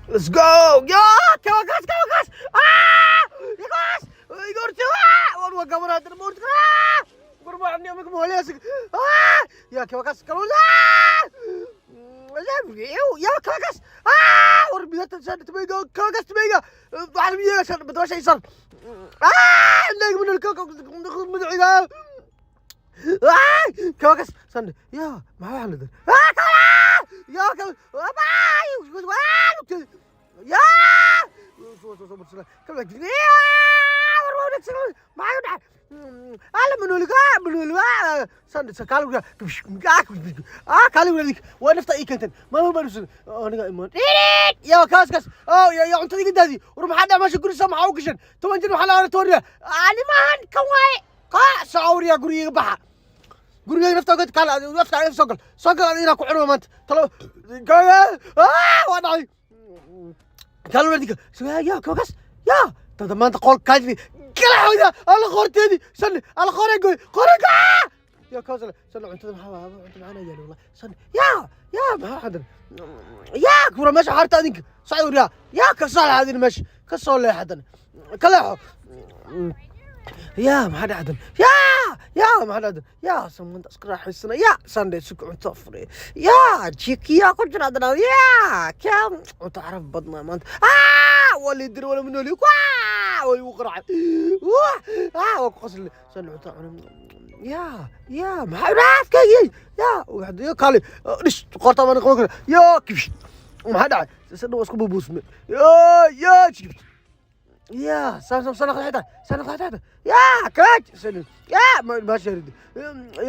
Let's go. Ya, kawakaas, kawakaas. Ah, kawakaas. Iga hortay. Ah, war waa gabar haddana ma horti karaa. War ma ani amika mahaliyas. Ah, ya kawakaas kaloo. Ah, ya kawakaas. Ah, war bidata san tamayga kawakaas tamayga. Waxaan miyaa san badwasha isar. Ah, indhaga manol kawakaas. Ah, kawakaas san. Ya, maxaa waxaan leedahay? Ah, kawakaas. Ya, kawakaas. Ah, ya waa nafta ii keenteen maalmo baan aniga imaan ya kaas kaas oh ya ya cuntada iga daadi. War maxaa dhac meesha gurisa maxaa u gashan 10 jir waxaa la tooriya ani maahan kan waaye ka socawriya guriga baxa gurigayga nafta oga kaal nafta soo gal soo gal inaa ku cuno maanta talo waa dhacay. Kaalwadika ya kakas ya tada maanta qool kaajri galaxoyda alla qoorteedii san alla qoore goy qoore ya kaas san cuntada maxaa waa cunta macaan yaalo wallah san ya ya maxaa xadan ya kura meesha xaarta adinka sacdur ya ya ka soo leexadin meesha ka soo leexadan ka leexo ya maxaa dhacdan ya ya maxaa dhacdan ya san maanta iska raaxaysana ya sunday suk cunto fure ya jikiya ku jira haddana ya ka cunto caraf badnaa maanta. Ah, waa lii diri wala manooli waa igu qaracay waa ah waa ku qosli san cunto cuna ya ya maxaa dhaafkaygii ya waxda yo kaali dhish qorta baan qaban kara ya kibish maxaa dhacay si dhow isku bubuusme ya ya ya san san san xita san xita ya kaaj san ya ma sharid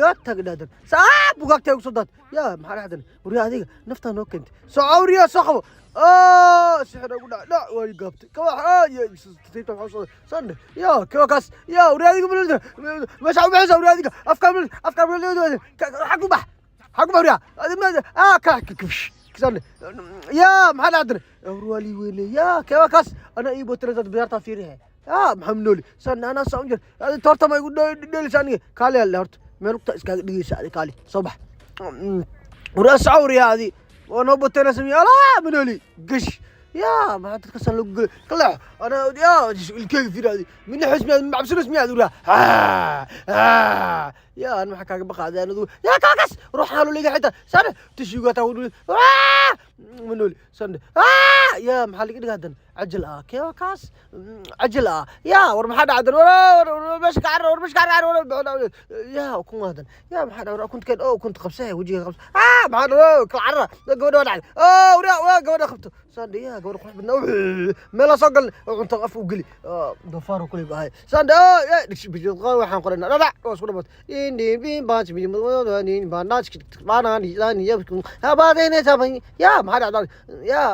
ya tagdaadan saa bugaagta ugu soo daad ya maxaa dhacdan wariya adiga naftaa noo keentay soo cawriya soo qabo ah sixir ugu dhac dhac waa gaabtay ka wax ah ya tayta maxaa soo san ya kawa kaas ya wariya adiga meesha u baxaysa wariya adiga afka afka xag u bax xag u bax wariya ah ka kibsh san ya maxaa dhacdan warwaali weyne ya kawa kaas ana ii botirada biyaarta fiirihe ya maxaa nooli san ana soo jir toorta ma igu dheelisa aniga kaali alle horta meel lugta iskaaga dhigaysa adi kaali soo bax waraa sacawriya adi waa noo botiraysa miya alaa manooli gash ya maxaa dadka san lagu gelay ka leexo ana ya ilkeyga fiiri adi midna xis miyaad macabsanays miyaad uraa ya an maxaa kaaga baqaaday anadu ya kaakas ruuxaa loo leeyahay xitaa sana tishiga taa manooli sande ya maxaa laga dhigaa dan cajal ah kee kaas cajal ah ya war maxaa dhacdan war meesha ka carar war meesha ka carar war ya ukun waadan ya maxaa dhacdan ukunta keen oo ukunta qabsay wejiga qabsay ah maxaa dhacdan kala carara gabadha waa dhacday oo war gabadha qabto sande ya gabadha qurux badnaa meela soo gal cunta af u geli doofaar oo kale bahay sande ya waxaan qoraynaa dhadhac waa isku dhamaatay indin bin baan bin baan ya maxaa dhacdan ya.